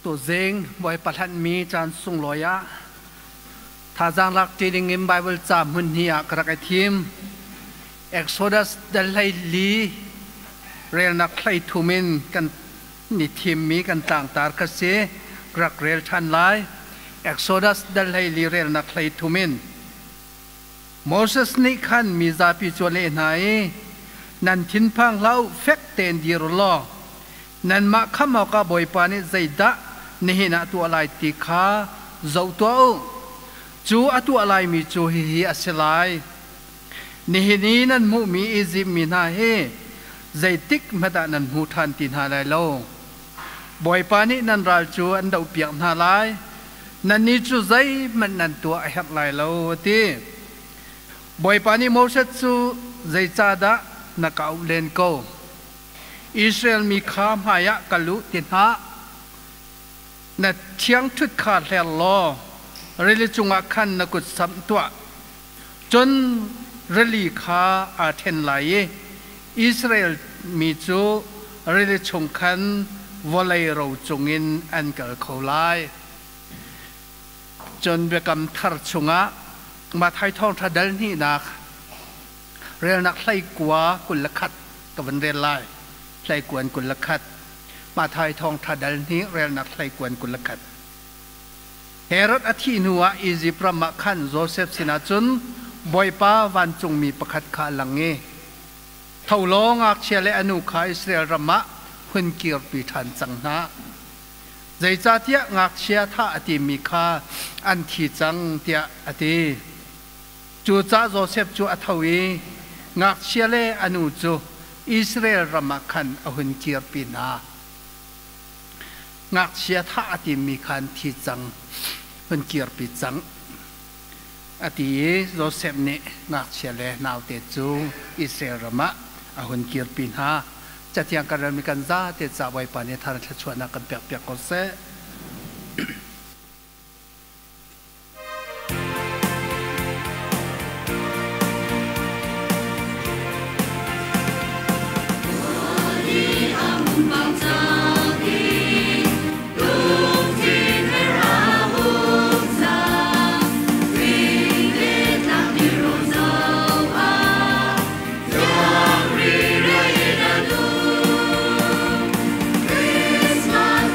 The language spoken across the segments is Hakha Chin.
Tuzing Bawipa hlanhmi caan sunglawi ah thazaang lak ṭi dingin Baibal ca hmun hnih ah ka rak i thim. Exodus dal 14 relnak 13 in kan ni thimmi kan tlangtar kha si rak rel ṭhan lai. Exodus dal 14 relnak 13 in Moses nih khan mi zapi cu a leh hna i, Nan thinphang hlah u, fek tein dir u law nanmah khamh awkah Bawipa nih zeidah nihin ah a tuah lai ti kha zoh tuah u. Cu a tuah laimi cu hihi a si lai. Nihin i nan hmuhmi Izipt mi hna hi zeitik hmanh ah nan hmu ṭhan ti hna lai lo. Bawipa nih nan ral cu an dohpiak hna lai. Nannih cu zeihmanh nan tuah a herh lai lo, a ti. Bawipa nih Moses cu, Zeicahdah na ka auh len ko? Israel mi kha hmaiah kal u ti hna. Na ṭhiangṭhut kha hler law rili cungah khan na kut samh tuah. Cun rili kha aa ṭhen lai i Israel mi cu rili chung khan vawlei ro cungin an kal kho lai. Cun Biakam Thar chungah Matthai Thawngṭha dal hnihnak relnak 19 21 ka van rel lai. 19 21. Matthai Thawngṭha dal hnih relnak 19 21. Herod a thih hnuah Izipt ram ah khan Josef sinah cun Bawipa vancungmi pakhat kha a lang i, Tho law ngakchia le a nu kha Israel ram ah hun kirpi ṭhan cang hna. Zeicahtiah ngakchia thah a timi kha an thi cang, tiah a ti. Cucaah Josef cu a tho i ngakchia le a nu cu Israel ram ah khan a hun kirpi hna. Ngakchia thah a timmi kha an thi cang, hun kirpi cang, a ti i Josef nih ngakchia le naute cu Israel ram ah a hun kirpi hna. Cathiang kan relmi kan zate ca Bawipa nih thar thluachuahnak kan pekpiak ko seh. Christmas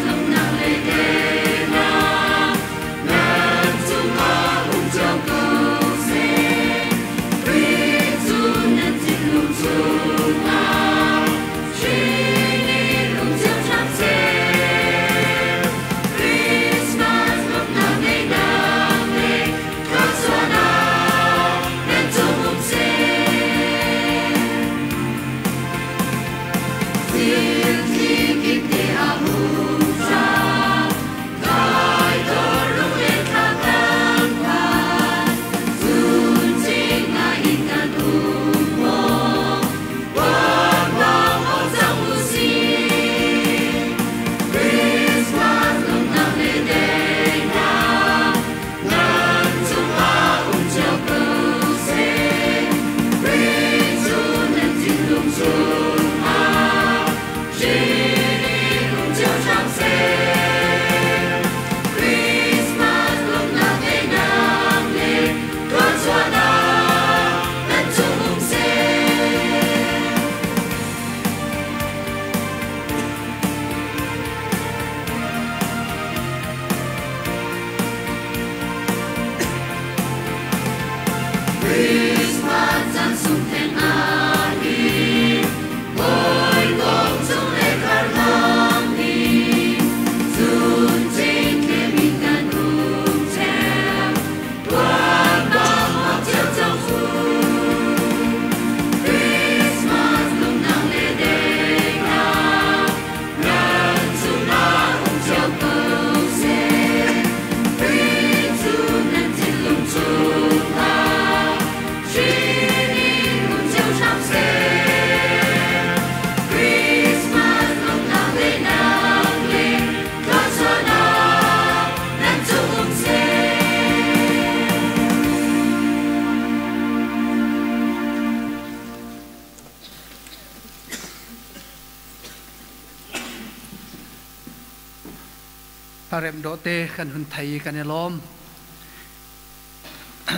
Hlaremh dawhte kan hun thei i kan i lawm.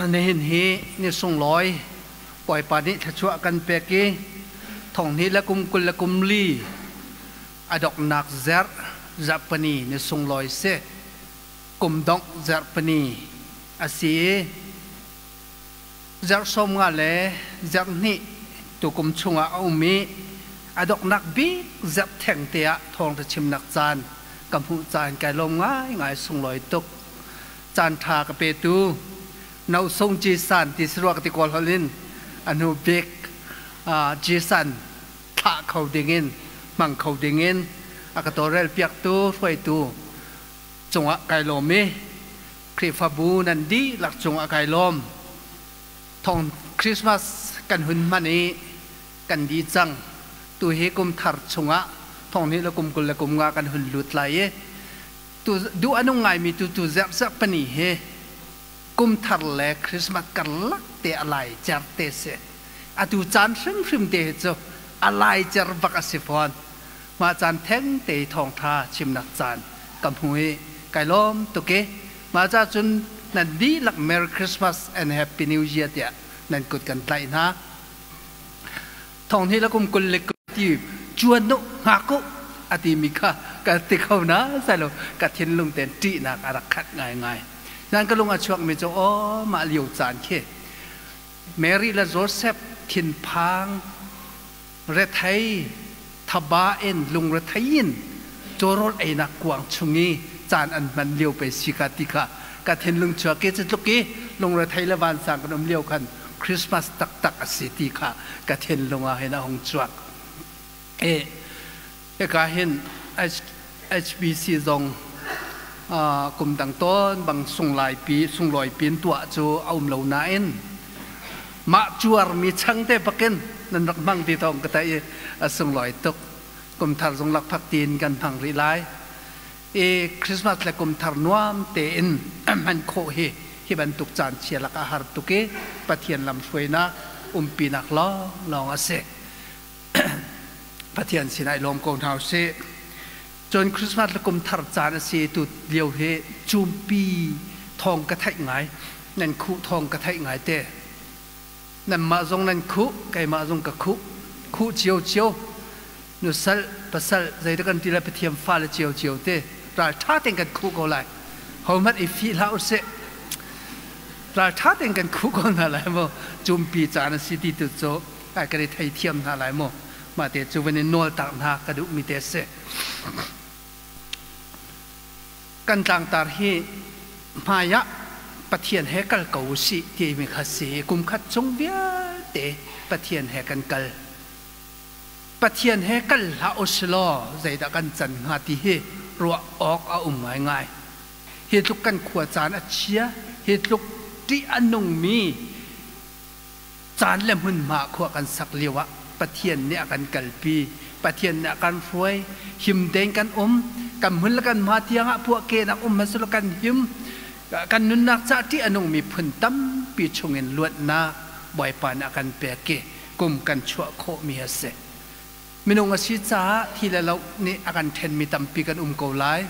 Nihin hi ni sunglawi Bawipa nih thluachuah kan pek i thonghnih le kum 20 le kum li a donghnak zarh zarhpini ni sunglawi si. Kum dongh zarhpini a si i zarh 15 le zarh hnih tukum chungah a um i a donghnak bik zarh thengte ah thawngṭha chimnak caan ka hmuh caan kai lawm ngaingai sunglawi tuk. Caan ṭha ka petu No Sung Ji San ti si rua ka ti kawl holh in a hnu bik Ji San thlah kho dingin hmang kho dingin a ka tawlrel piaktu hruaitu cungah kai lawm i Khrihfabu nan dihlak cungah kai lawm. Thong Christmas kan hun hman i kan dih cang. Tu hi kum thar chungah thong hnih le kum 20 le kum nga kan hun lut lai i tu duh a nung ngaimi tu tu zerhzerh pani hi kum thar le Christmas karlak te a lai cer te si. Atu caan hrimhrim te hi cu a lai cer bak a si fawn. Mah caan theng te i thawngṭha chimnak caan ka hmu i kai lawm tuk i mah ca cun nan dihlak Merry Christmas and Happy New Year tiah nan kut kan tlaih hna. Thong hnih le kum 20 le ti cuan u hngak u a timi kha ka ti kho na sai lo ka thinlung ten ṭihnak a rak khat ngaingai. Nan ka lung a chuakmi cu aw mah lio caan khi Mary le Joseph thinphang rethei thaba in lungrethei in cawrawl einak kuang chung i caan an hman lio pe si ka ti kha ka thinlung chuak i cu tluk i lungrethei le vansang kan um lio khan Christmas taktak a si ti kha ka thinlung ah hin a hung chuak. E hika hin HBC zong kum dang tawn bang sunglai pi sunglawi pin tuah cu a um lo nain mah cuarmi changte bakin nan rak hmang ti thawng ka theih i a sunglawi tuk. Kum thar zong lakphak tiin kan hmang rih lai. I Christmas le kum thar nuam tein hman khawh hi hi bantuk caan chia lak a har tuk i Pathian lamhruainak umpinak lawnglawng a si. Pathian sinah i lawm ko hna usih. Cun Christmas le kum thar caan a si tu lio hi cumpi thawng ka theih ngai. Nan khuh thawng ka theih ngai te. Nanmah zong nan khuh, keimah zong ka khuh. Khuh ciocio. Nusal, pasal, zeidah kan ti lai Pathian fale ciocio te ralṭha tein kan khuh ko lai. Hohmanh i fih hlah usih. Ralṭha tein kan khuh ko hna lai mu. Cumpi caan a si ti tu cu ai kan i theithiam hna lai mu. Mah te cu van in nawl tak hna ka duhmi te a si. Kan tlangtar hi hmai ah Pathian he kal ko usih timi kha si. Kum khat chung vialte Pathian he kan kal. Pathian he kal hlah usilaw zeidah kan can hnga ti hi ruah awk a um ngaingai. Hi tluk kan khua caan a chia, hi tluk ṭih a nungmi caan le hmunhma khua kan sak lio ah Pathian nih a kan kalpi, Pathian nih a kan hruai, him tein kan um, kan hmun le kan hma tiang ah puahkehnak um hmanh kan him, kan nunnak ca ṭih a nungmi phun tampi chungin luatnak Bawipa nih a kan pek i kum kan chuah khawhmi a si. Minung a si caah thi le lo nih a kan ṭhenmi tampi kan um ko lai.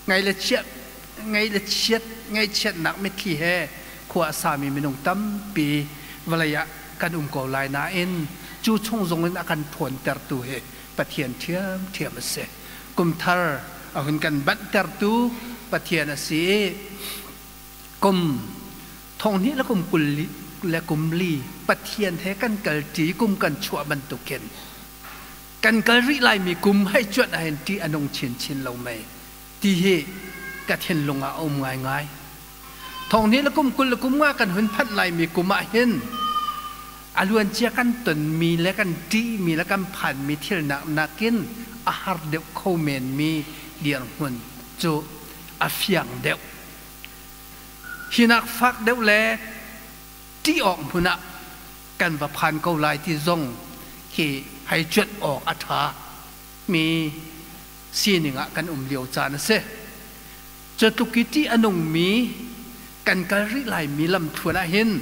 Ngaih le chiat, ngaih le chiat, ngaihchiatnak mitthli he khua a sami minung tampi vawlei ah kan um ko lai nain cu chung zongin a kan ṭhawntertu hi Pathian ṭhiamṭhiam a si. Kum thar a hun kan banhtertu Pathian a si i kum thonghnih le kum 20 le kum li Pathian he kan kalṭi kum kan chuah bantukin kan kal rih laimi kum hei cuanh ahhin ṭih a nung chinchin lo mei ti hi ka thinlung ah a um ngaingai. Thonghnih le kum 20 le kum nga kan hun phanh laimi kum ah hin a luancia kan tonmi le kan ṭihmi le kan phanmi thil nak nakin a har deuh kho menmi dirhmun cu a fiang deuh. Hi nak fak deuh le ṭih awk hmun ah kan va phan ko lai ti zong hi hei cuanh awk a ṭha mi sining ah kan um lio caan a si. Cutluk i ṭih a nungmi kan kal rih laimi lamthluan ah hin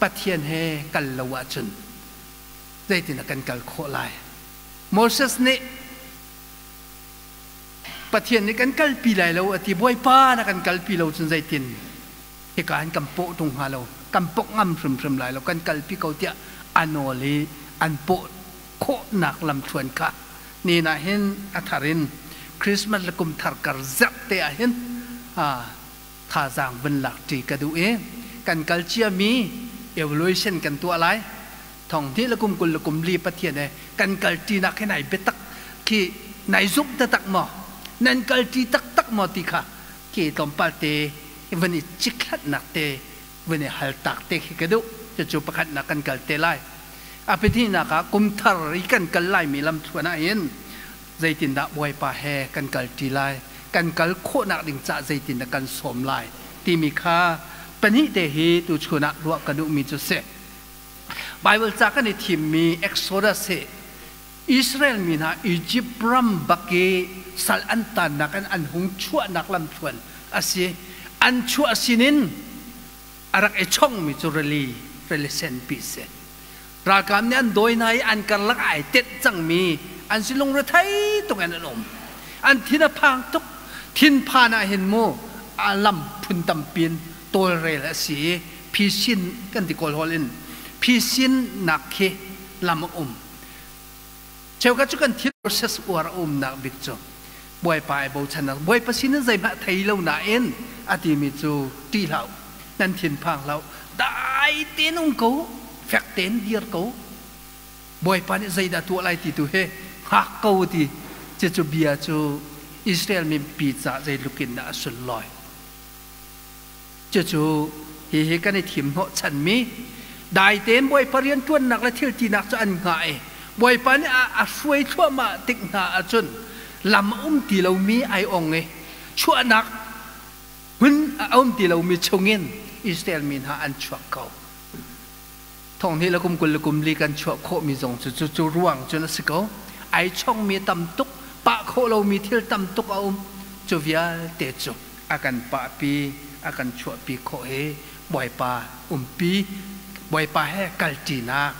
Pathian he kal lo ahcun zeitin kan kal khawh lai? Moses nih Pathian nih kan kalpi lai lo a ti. Bawipa na kan kalpi lo cun zeitin hika hin kan pawh ṭung hnga lo, kan pok ngam hrimhrim lai lo, kan kalpi ko tiah a nawl i an pawh khawhnak lamthluan kha ni ah hin a thar in Christmas le kum thar kar zerh te ah hin thazaang vun lak ṭi ka duh i kan kal ciami evaluation kan tuah lai. Thong hnih le kum 20 le kum li Pathian he kan kalṭinak hi nai biatak khi nai zumh taktak maw, nan kalṭi taktak maw ti kha khi tlawmpal te van i cikhlatnak te van i haltak te khi ka duh. Cucu pakhatnak kan kal te lai. A pahnihnak ah kum thar i kan kal laimi lamthluan ah hin zeitindah Bawipa he kan kalṭi lai, kan kal khawhnak ding cah zeitindah kan sawm lai timi kha pahnih te hi tuchun ah ruah ka duhmi cu si. Baibal ca kan i thimmi Exodus hi Israel mi hna Egypt ram bak i sal an tannak in an hung chuahnak lamthluan a si. An chuah sinin a rak i chongmi cu rili, rili senpi si. Ralkap nih an dawi hna i an karlak ah ai tenh cangmi an si lungrethei tuk in an um. An thin a phang tuk. Thinphan ah hin mu a lam phun tampi in tawlrel a si i phisin kan ti Kawl holh in phisin nak khi lam a um. Cheukhat cu kan thil process uar a umnak bik cu Bawipa ai bochannak Bawipa sin in zeihmah thei lo nain a timi cu ṭih hlah nan thin phang hlah dai tein um ko, fek tein dir ko, Bawipa nih zeidah tuah lai ti tu hi hngak ko ti. Cucu bia cu Israel mipi ca zeitluk in dah a sunlawi. Cucu hihi kan i thim hnawhchanmi dai tein Bawipa rianṭuannak le thil tinak cu an hngah i Bawipa nih a hruai thluahmah tik hna ahcun lam a um ti lomi ai ong i chuahnak hmun a um ti lomi chungin Israel mi hna an chuak ko. Thong hnih le kum 20 le kum li kan chuah khawhmi zong cu cu ruang cun a si ko. Ai chongmi tam tuk, pah khawh lomi thil tam tuk a um. Cu vialte cu a kan pahpi, a kan chuahpi khawh hi Bawipa umpi, Bawipa he kalṭinak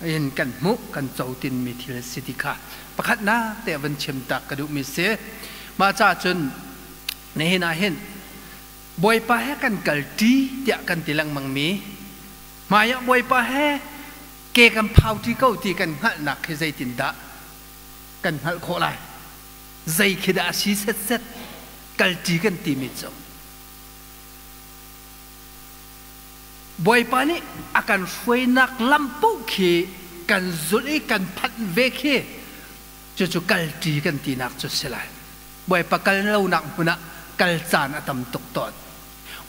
in kan hmuh, kan co tinmi thil a si ti kha pakhatnak te van chim tak ka duhmi si. Mah caah cun nihin ah hin Bawipa he kan kalṭi tiah kan ti lengmangmi hmaiah Bawipa he ke kan phauṭi ko ti kan hngalhnak khi zeitindah kan hngalh khawh lai? Zei khi dah a si setset kalṭi kan timi cu? Bawipa nih a kan hruainak lam paoh khi kan zulh i kan phanh ve khi cucu kalṭi kan tinak cu si lai. Bawipa kal lonak hmun ah kal caan a tam tuk tawn.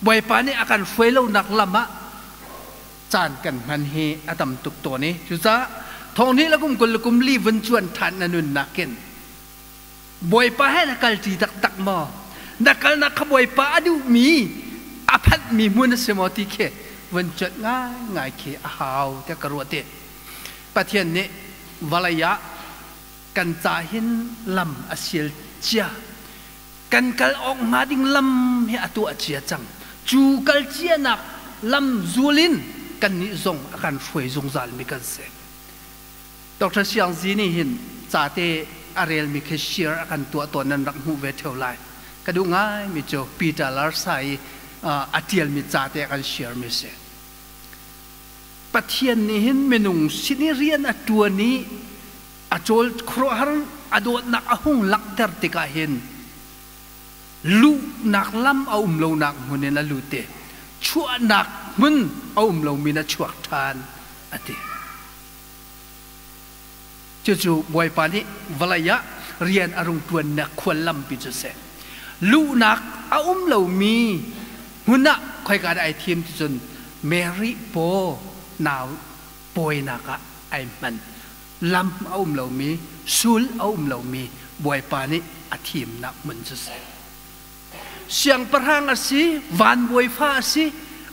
Bawipa nih a kan hruai lonak lam ah caan kan hman hi a tam tuk tawn i cucaah thong hnih le kum 20 le kum li vun cuan ṭhan na nunnak in Bawipa he na kalṭi taktak maw? Na kalnak kha Bawipa a duhmi a phanhmi hmun a si maw ti khi vun cuanh ngaingai khi a hau tiah ka ruah ti. Pathian nih vawlei ah kan ca hin lam a sial cia. Kan kal awk hnga ding lam hi a tuah cia cang. Cu kal cianak lam zul in kannih zong a kan hruai zungzalmi kan si. Dr. Siang Zi nih hin ca te a relmi khi share a kan tuah tawn, nan rak hmuh ve ṭheo lai. Ka duh ngaimi cu Peter Larsa i a ṭialmi ca te a kan share mi si. Pathian nih hin minung sin i rian a ṭuan i a cawl khuaruahhar a dawtnak a hung langhter tikah hin luhnak lam a um lonak hmun in a lut i chuahnak hmun a um lomi in a chuak ṭhan a ti. Cucu Bawipa nih vawlei ah rian a rung ṭuannak khuallampi cu a si. Luhnak a um lomi hmun ah khoika dah ai thim ti cun Mary paw nau pawinak ah ai hman. Lam a um lomi, sul a um lomi Bawipa nih a thimnak hmun cu a si. Siangpahrang a si, van bawifa a si,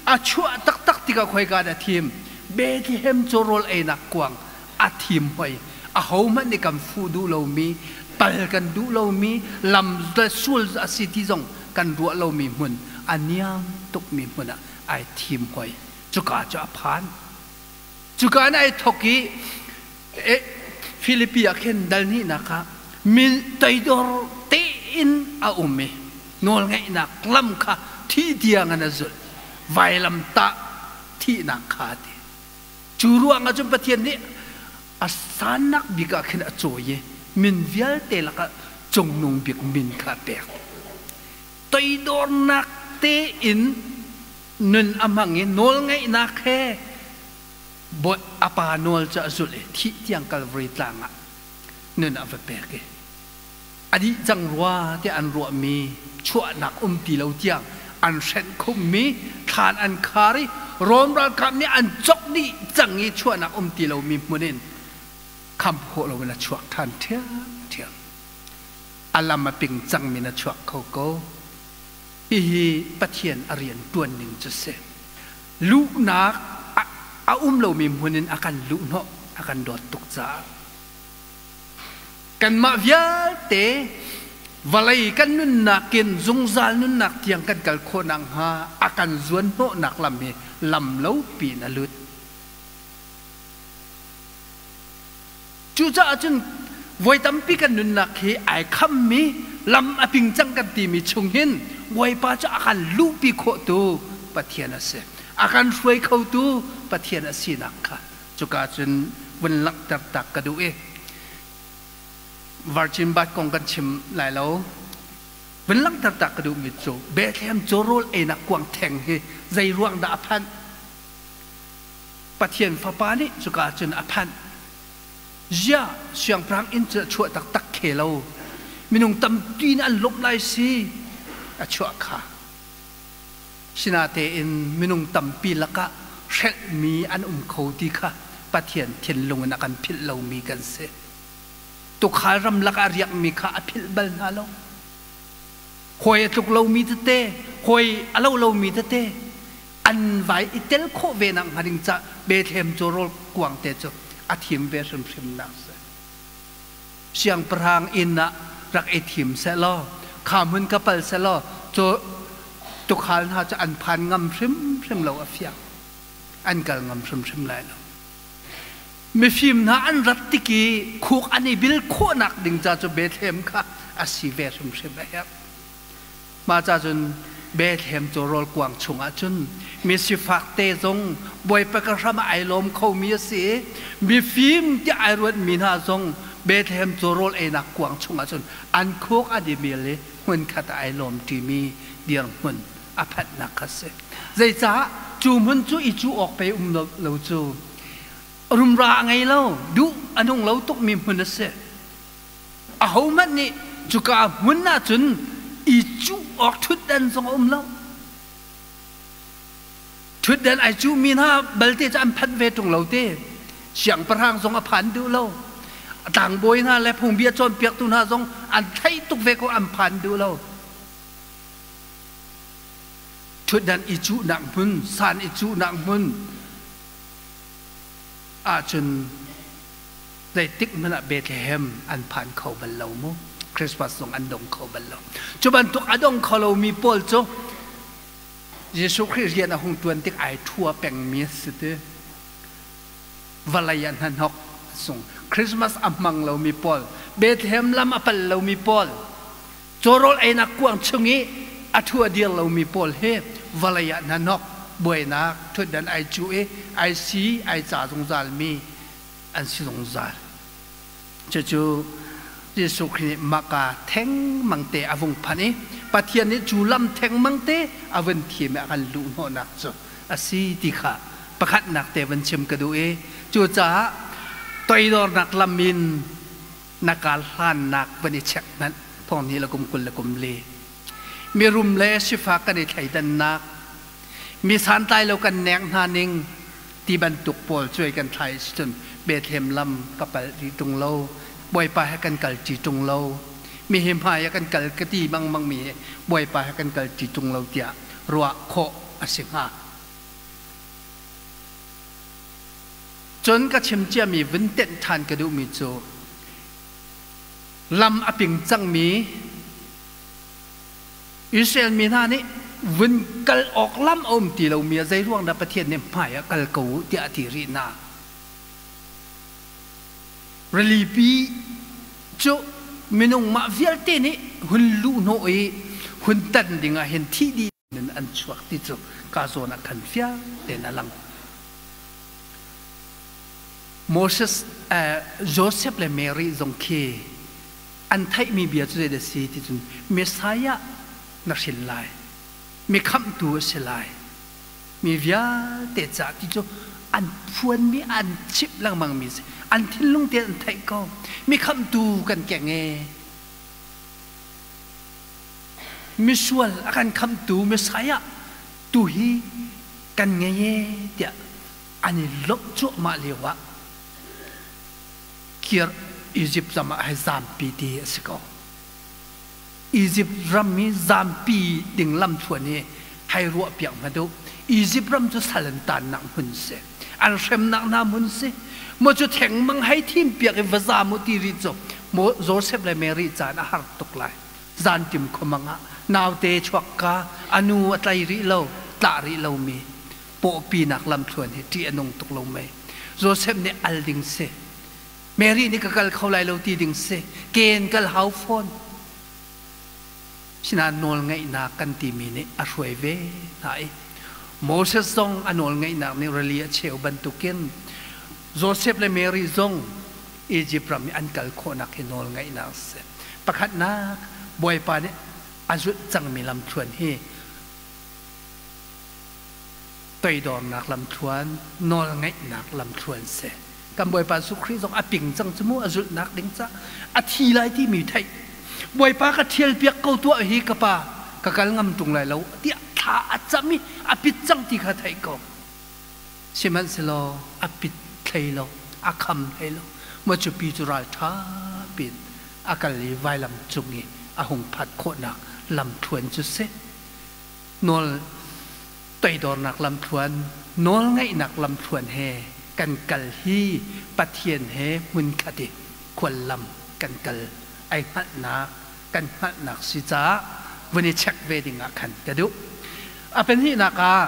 a chuah taktak tikah khoika dah thim? Bethlehem cu rawl einak kuang a thim hoi. Ahohmanh nih kan fuh duh lomi, pal kan duh lomi, lam le sul a si ti zong kan ruah lomi hmun, a niam tukmi hmun ah ai thim hoi. Cuka cu a phan. Cuka in ai thawk i Filipi ah khin dal hnihnak ah mi toidor tein tein a um i nawlngeihnak lam kha thih tiang in a zulh. Vailamtah thihnak kha a ti. Cu ruangah cun Pathian nih a sannak bik ah khin a cawi i min vialte lakah cungnung bik min kha a pek. Toidornak tein nun a hmang i nawlngeihnak he a pa nawl cu a zulh i thih tiang Kalvari tlang ah nun a va pek i a dih cang rua tiah an ruahmi chuahnak um ti lo tiang an hrenh khummi thlan an khar i Rom ralkap nih an cok dih cang i chuahnak um ti lomi hmun in khamh khawh loin a chuak ṭhan ṭhiamṭhiam. A lam a ping cangmi na chuak kho ko. Hihi Pathian a rian ṭuan ning cu si. Luhnak a um lomi hmun in a kan luhhnawh, a kan dawt tuk caah. Kanmah vialte vawlei kan nunnak in zungzal nunnak tiang kan kal khawh nakhnga a kan zuanhnawhnak lam hi lam lopi in a lut. Cucaah cun voi tampi kan nunnak hi ai khammi lam a ping cang kan timi chung hin Bawipa cu a kan luhpi khawhtu Pathian a si. A kan hruai khotu Pathian a sinak kha cuka cun vun langhter tak ka duh i Virgin birth kong kan chim lai lo. Vun langhter tak ka duhmi cu Bethlehem cu rawl einak kuang theng hi zei ruang dah a phanh? Pathian Fapa nih cuka cun a phanh. Ziah siangpahrang inn cu a chuah taktak khe lo. Minung tampi nih an lawmh lai si a chuah kha. Sinatein minung tampi lakah hrelhmi an um kho ti kha Pathian thinlung in a kan philh lomi kan si. Tuukhal ram lakah a riakmi kha a philh bal hna lo. Hawi a tluk lomi tete, hawi a lo lomi tete an vai i tel khawh ve nak hnga ding cah Bethlehem cu rawl kuang te cu a thim ve hrimhrim nak si. Siangpahrang inn ah rak i thim sehlaw, kha hmun ka pal sehlaw, cu tuukhal hna cu an phan ngam hrimhrim lo a fiang. An kal ngam hrimhrim lai lo. Mifim hna an rat tik i khuk an i bil khawhnak ding ca cu Bethlehem kha a si ve hrimhrim a herh. Mah ca cun Bethlehem cu rawl kuang chungah cun mi sifak te zong Bawipa ka hram ah ai lawm khomi a si i mifim tiah ai ruatmi hna zong Bethlehem cu rawl einak kuang chungah cun an khuk an i mil i hmunkhat ah ai lawm ṭimi dirhmun a phanhnak kha a si. Zeicah cu hmun cu i cuh awk pei um lo cu rumra a ngei lo, duh a nung lo tukmi hmun a si. Ahohmanh nih cuka hmun ahcun i cuh awk ṭhutdan zong a um lo. Ṭhutdan ai cuhmi hna balte cu an phanh ve ṭung lo te. Siangpahrang zong a phan duh lo. Tlangbawi hna le phungbia cawnpiaktu hna zong an theih tuk ve ko an phan duh lo. Ṭhutdan i cuhnak hmun, san i cuhnak hmun ahcun zeitik hmanh ah Bethlehem an phan kho bal lo mu. Christmas zong an dong kho bal lo. Cu bantuk a dong kho lomi pawl cu Jesuh Khrih rian a hung ṭuan tik ai ṭhua pengmi a si ti. Vawlei ah hnahnok sung. Christmas a hmang lomi pawl, Bethlehem lam a pal lomi pawl, cawrawl einak kuang chung i a ṭhu a dir lomi pawl hi vawlei ah hnahnok buainak ṭhutdan ai cuh i ai si ai ca zungzalmi an si zungzal. Cucu Jesuh Khrih nih Maka thengmang te a vung phanh i Pathian nih cu lam thengmang te a vun thim i a kan luhhnawhnak cu a si ti kha pakhatnak te van chim ka duh i cucaah toidornak lam in na kal hlannak van i check hmanh thong hnih le kum 20 le kum li mirum le sifak kan i thleidannak mi santlai lo kan nek hna ning ti bantuk pawl cuai kan thlai si cun Bethlehem lam ka pal rih ṭung lo Bawipa he kan kal ṭi ṭung lo mi hi hmai ah kan kal ka ti bangmang mi hi Bawipa he kan kal ṭi ṭung lo tiah ruah khawh a si hnga. Cun ka chim ciami vun tenh ṭhan ka duhmi cu lam a ping cangmi Israel mi hna nih vun kal awk lam a um ti lomi ah zeiruang dah Pathian nih hmai ah kal ko u tiah a ti rih hna. Rilipi cu minung mah vialte nih hun luhhnawh i hun tan ding ah hin thih dih in an chuak ti cu ka zawn ah khan fiang tein a lang. Moses, Joseph le Mary zong khi an theihmi bia cu zeidah a si ti cun Messiah na hrin lai, mi khamhtu a si lai, mi vialte ca ti cu an phuanmi an chimh lengmangmi si. An thinlung tein an theih ko. Mi khamhtu kan keng e. Misual a kan khamhtu Messiah tu hi kan ngei e tiah an i lawmh cuahmah lio ah kir Izipt ram ah hei zampi ti a si ko. Izipt ram i zampi ding lamthluan hi hei ruahpiak hmanh u. Izipt ram cu sal an tannak hmun si. An hremnak hna hmun si. Maw cu thengmang hei thimpiak i va zam u ti rih cu maw Joseph le Mary caan a har tuk lai. Zanṭim khuamang ah naute chuakka a nu a tlai rih lo, tlah rih lomi pawpinak lamthluan hi ṭih a nung tuk lo mei. Joseph nih al ding si. Mary nih ka kal kho lai lo ti ding si. Ken kal hau fawn. Sinain nawlngaihnak kan timi nih a hruai ve hna i Moses zong a nawlngaihnak nih rili a cheu bantukin Joseph le Mary zong Egypt ram i an kal khawhnak hi nawlngaihnak a si. Pakhatnak, Bawipa nih a zulh cangmi lamthluan hi toidornak lamthluan, nawlngaihnak lamthluan si. Kan Bawipa Jesuh Khrih zong a ping cang cu mu a zulhnak ding ca a thi lai timi theih. Bawipa ka ṭhial piak ko tuah hi ka pa ka kal ngam ṭung lai lo tiah thla a cam i a pit cang ti kha theih ko. Sihmanhsehlaw a pit hlei lo, a kham hlei lo. Maw cu pi cu ralṭha piin a kal i vailam cung i a hung phat khawhnak lamthluan cu si. Nawl toidornak lamthluan, nawlngaihnak lamthluan he kan kal hi Pathian he hmunkhat i khuallam kan kal ai hngalhnak kan hngalhnak si caah vun i check ve ding ah khan ka duh. A pahnihnak ah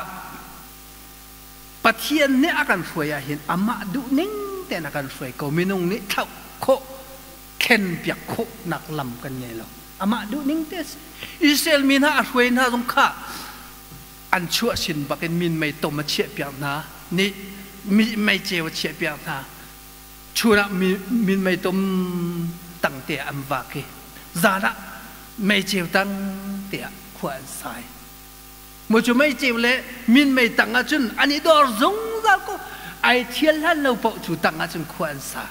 Pathian nih a kan hruai ahhin amah duhning tein a kan hruai ko. Minung nih thlauh khawh, thlenpiak khawhnak lam kan ngei lo. Amah duhning te a si. Israel mi hna a hruai hna zong kha an chuah sin bakin minmei tom a chiahpiak hna, ni mei ceu a chiahpiak hna. Chun ah minmei tom tang te ah an vak i zan ah mei ceu tang te ah khua an sai. Mu cu mei ceu le minmei tang ah cun an i dor zungzal ko. Ai thial hlan lo paoh cu tang ah cun khua an sa.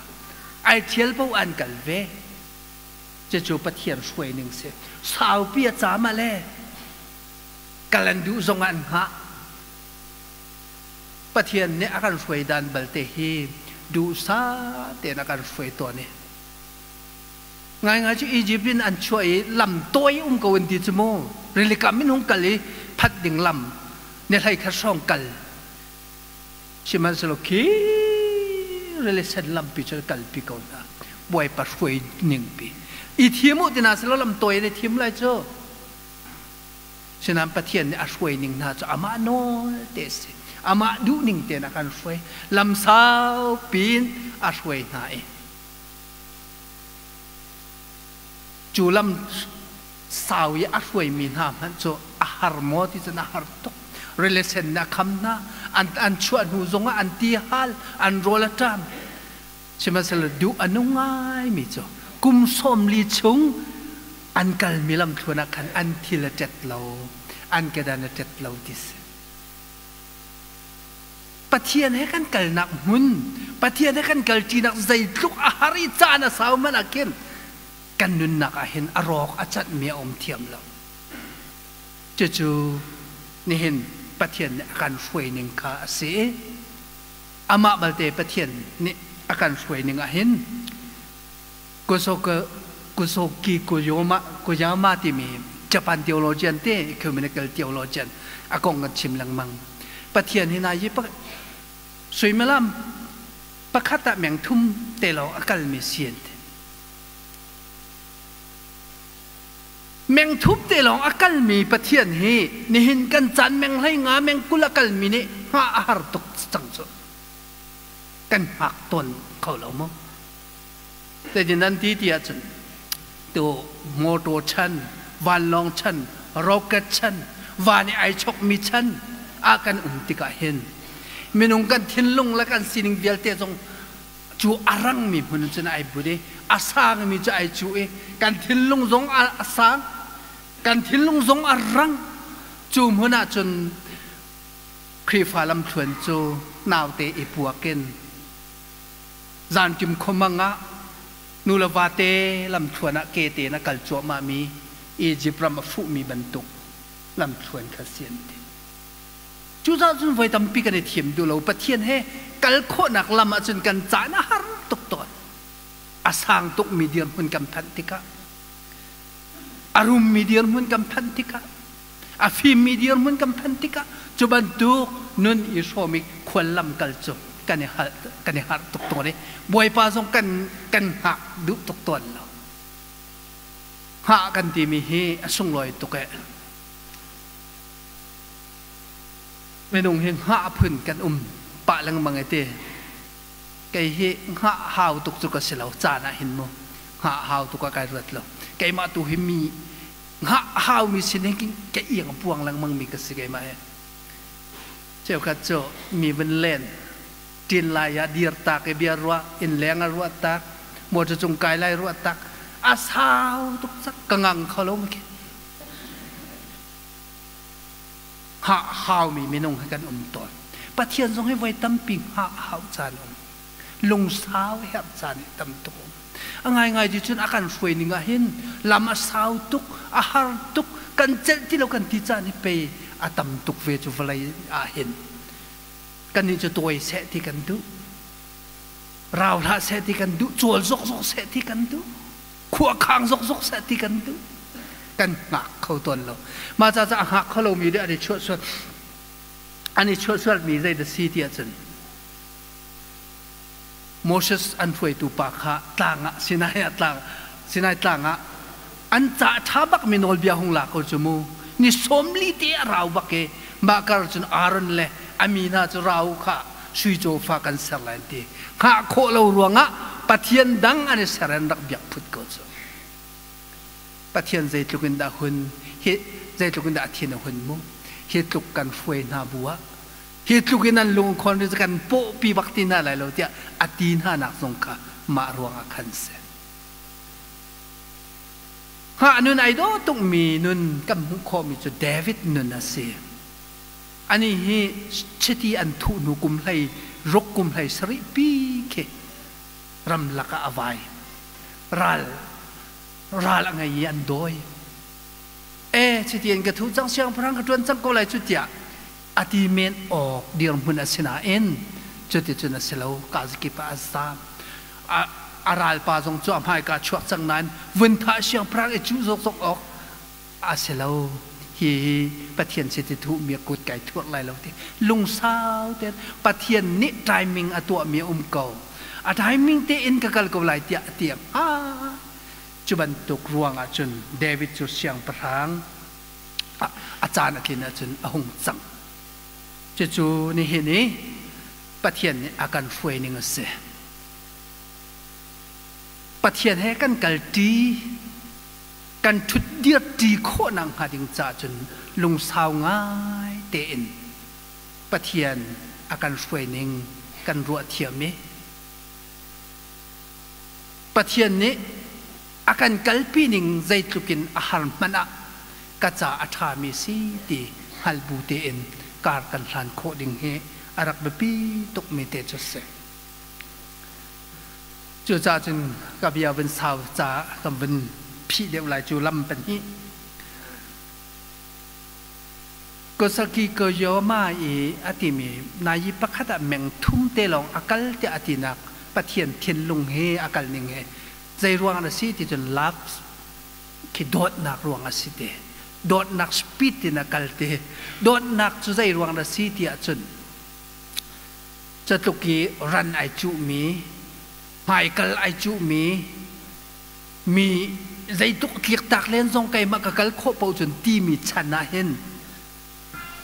Ai thial paoh an kal ve. Cucu Pathian hruai ning si. Saupi a caam ah le kal an duh zong ah an hngah. Pathian nih a kan hruai dan balte hi duhsah tein a kan hruai tawn i ngaingai cu Egypt in an chuah i lam tawi um ko an ti cu mu rilikam in hung kal i phanh ding lam ni hlei khat hrawng kal sihmanhsehlaw khi rili sen lampi cu kalpi ko hna Bawipa hruai ningpi i thim u tina selaw lam tawi an i thim lai cu Sinain Pathian nih a hruai ning hna cu amah nawl te a si. Amah duhning tein a kan hruai. Lam saupi in a hruai hna i cu lam sau i a hruaimi hna hmanh cu a har maw ti cun a har tuk. Rili sen nih a kham hna. An chuah hnu zongah an ti hal, an rawl a ṭam. Sihmanhsehlaw duh a nung ngaimi cu kum 40 chung an kalmi lamthluan ah khan an thil a ṭet lo, an kedan a ṭet lo ti si. Pathian he kan kalnak hmun, Pathian he kan kalṭinak zeitluk a har i caan a sau hmanh ah khin kan nunnak ah hin a rawk a canhmi a um thiam lo. Cucu nihin Pathian nih a kan hruai ning kha a si i amah balte Pathian nih a kan hruai ning ah hin Kusoki Koyama timi Japan theologian te ecumenical theologian a kong kan chim lengmang. Pathian hi nai hi suimilam pakhat ah meng thum te lawng a kalmi si an ti. Meng thum te lawng a kalmi Pathian hi nihin kan caan meng hlei nga meng 20 a kalmi nih hngah a har tuk cang cu. Kan hngak tawn kho lo maw? Zeitin an ti ti ahcun. Tu motor chan, vanlawng chan, rocket chan, van i ai chokmi chan ah kan um tikah hin minung kan thinlung le kan sining vialte zong cu a rangmi hmun cun ai but i a sangmi cu ai cu i kan thinlung zong a sang, kan thinlung zong a rang. Cu hmun ah cun Khrihfa lamthluan cu naute i puak in zanṭim khuamang ah nu le vate lamthluan ah kete in a kal cuahmahmi Izipt ram a fuhmi bantuk lamthluan kha si an ti. Cucaah cun voi tampi kan i thiam duh lo. Pathian he kal khawhnak lam ahcun kan caan a har tuk tawn. A sang tukmi dirhmun kan phanh tikah, a rummi dirhmun kan phanh tikah, a fimmi dirhmun kan phanh tikah cu bantuk nun i hrawm i khuallam kal cu kan i hal kan i harh tuk tawn i Bawipa zong kan kan hngak duh tuk tawn lo. Hngah kan timi hi a sunglawi tuk eh. Minung hi hngah phun kan um pah lengmang e ti. Kei hi hngah hau tuk cu ka si lo caan ah hin mu hngah hau tuk ah kai ruat lo. Keimah tu hi mi hngah haumi sin hin ka iang puang lengmang mi ka si keimah hi. Cheukhat cu mi vun len ṭin lai ah dir tak i bia ruah inn leng ah ruah tak motor cung kai lai ruah tak a sau tuk cak ka ngang kho lo khi. Hngah haumi minung hi kan um tawn. Pathian zong hi voi tampi hngah hau caan um, lungsau herh caan hi tam tuk um. A ngaingai ti cun a kan hruai ning ah hin lam a sau tuk, a har tuk, kan celh ti lo kan ti caan hi pei a tam tuk ve cu vawlei ah hin. Kannih cu tawi seh ti kan duh, rau hlah seh ti kan duh, cawl zokzok seh ti kan duh, khuakhang zokzok seh ti kan duh. Kan hngak kho tawn lo. Mah ca a hngak kho lomi nih an i chuahsual an i chuahsualmi zei dah si ti ahcun Moses an hruaitu pa kha tlang ah Sinai ah tlang Sinai tlang ah an ca ṭha bak mi nawlbia hung la ko cu mu ni 40 te a rau bak i mah kar cun Aaron le a mi hna cu rau kha sui cawfa kan ser lai an ti. Hngah khawh lo ruangah Pathian dang an i ser an rak biak phut ko cu. Pathian zeitluk in dah hun hi zeitluk in dah a thin a hun mu hi tluk kan hruai hna bu ah hi tluk in an lungkhawn ri kan pawhpi bak ti hna lai lo tiah a ti hna nak zong kha mah ruangah khan si. Hngah nun ai dawh tukmi nun kan hmuh khawhmi cu David nun a si. Ani hi chiti an thuh hnu kum hlei ruk kum hlei sarih pi khi ramlak ah a vai. Ral ral a ngei i an dawi. E chiti an ka thuh cang, siangpahrang ka ṭuan cang ko lai cu tiah a ti men awk dirhmun a si nain cuticun a si lo. Kazakip ah a zaam. A ralpa zong cu a hmaika chuak cang nain vun thah siangpahrang i cuh zokzok awk a si lo. Hi hi Pathian chiti thuhmi a kut kai thuak lai lo ti lungsau tein Pathian nih timing a tuahmi a um ko. A timing tein ka kal ko lai tiah a ti hnga. Cu bantuk ruangah cun David cu siangpahrang a caan a tlin ahcun a hung cang. Cucu nihin i Pathian nih a kan hruai ning a si. Pathian he kan kalṭi, kan ṭhutdirṭi khawh nakhnga ding caah cun lungsau ngai tein Pathian a kan hruai ning kan ruah thiam i Pathian nih a kan kalpi ning zeitluk in a har hmanh ah ka ca a ṭhami si ti hngal bu tein kar kan hlan khawh ding hi a rak biapi tukmi te cu a si. Cucaah cun ka bia vun sau caah kan vun phih deuh lai cu lam pahnih. Kosaki Koyama i a timi nai pakhat ah meng thum te lawng a kal tiah a tinak Pathian thinlung he a kal ning he zei ruang a si ti cun love khi dawtnak ruang a si te. Dawtnak speed in a kal te. Dawtnak cu zei ruang a si ti ahcun catluk i ran ai cuhmi, hmaikal ai cuhmi, mi zeituk tliktak len zong keimah ka kal khawh paoh cun timi chan ah hin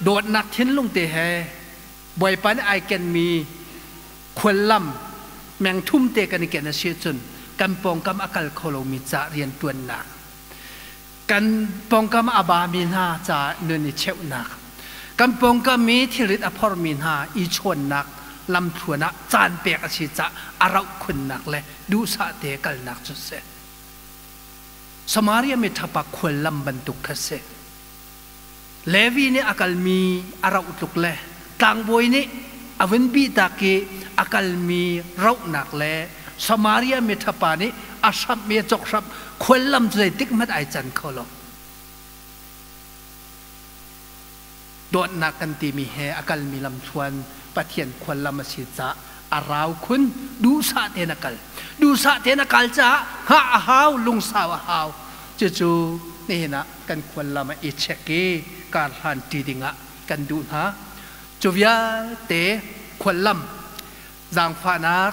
dawtnak thinlung te he Bawipa nih ai kenmi khuallam meng thum te kan i ken a si cun. Kan pawngkam a kal kho lomi ca rianṭuannak, kan pawngkam a bami hna ca nun i cheuhnak, kan pawngkam i thilrit a phormi hna i chawnnak lamthluan ah caan pek a si caah a rauh khunnak le duhsah te kalnak cu si. Samaria miṭhapa khuallam bantuk kha si. Levi nih a kalmi a rauh tluk le tlangbawi nih a vun bihtak i a kalmi rauhnak le Samaria miṭhapa nih a hramh i a cawk-hramh khuallam cu zeitik hmanh ai can kho lo. Dawtnak kan timi he a kalmi lamthluan Pathian khuallam a si caah a rau khun, duhsah tein a kal. Duhsah tein a kal caah hngah a hau, lungsau a hau. Cucu nihin ah kan khuallam ah i check i kar hlan ṭi dingah kan duh hna. Cu vialte khuallam, zaangfahnak,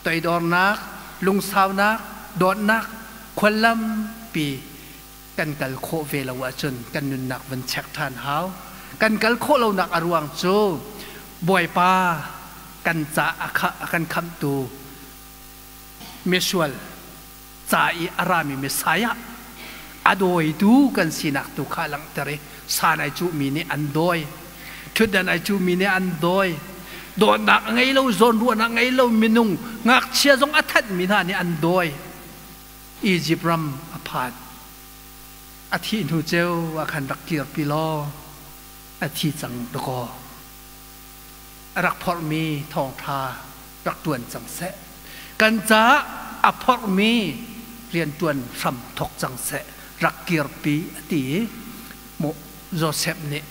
toidornak, lungsaunak, dawtnak, khuallam pi kan kal khawh ve lo ahcun kan nunnak van check ṭhan hau. Kan kal khawh lonak a ruang cu Bawipa kan ca a kan khamhtu misual ca i a rami Messiah a dawitu kan sinak tu kha a langhter i san ai cuhmi nih an dawi, ṭhutdan ai cuhmi nih an dawi, dawtnak a ngei lo, zawnruahnak a ngei lo minung ngakchia zong a thanhmi hna nih an dawi. Izipt ram a phan. A thih hnu ceu ah khan rak kirpi law a thi cang dakaw. A rak phorhmi thawngṭha rak ṭuan cang seh. Kan caah a phorhmi rianṭuan hram thawk cang seh. Rak kirpi a ti i Josef nih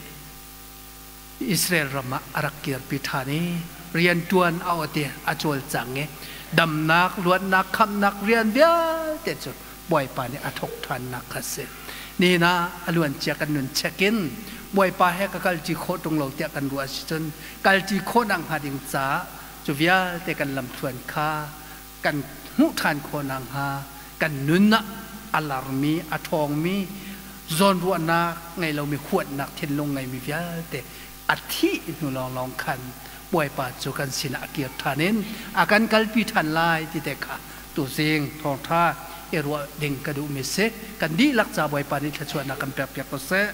Israel ram ah a rak kirpi ṭhan i rianṭuan a awt i a cawlcang i damnak, luatnak, khamhnak rian vialte cu Bawipa nih a thawk ṭhannak kha a si. Nihin ah a luancia kan nun check in Bawipa he ka kalṭi khawh ṭung lo tiah kan ruah si cun kalṭi khawhnak hnga ding caah cu vialte kan lamthluan kha kan hmuh ṭhan khawh nakhnga kan nun ah a larmi, a ṭhawngmi, zawnruahnak ngei lomi huatnak thinlung ngeimi vialte a thih hnu lawnglawng khan Bawipa cu kan sinah a kir ṭhan in a kan kalpi ṭhan lai ti te kha tuzing thawngṭha i ruah ding ka duhmi si. Kan dihlak ca Bawipa nih thluachuahnak kan pekpiak ko seh.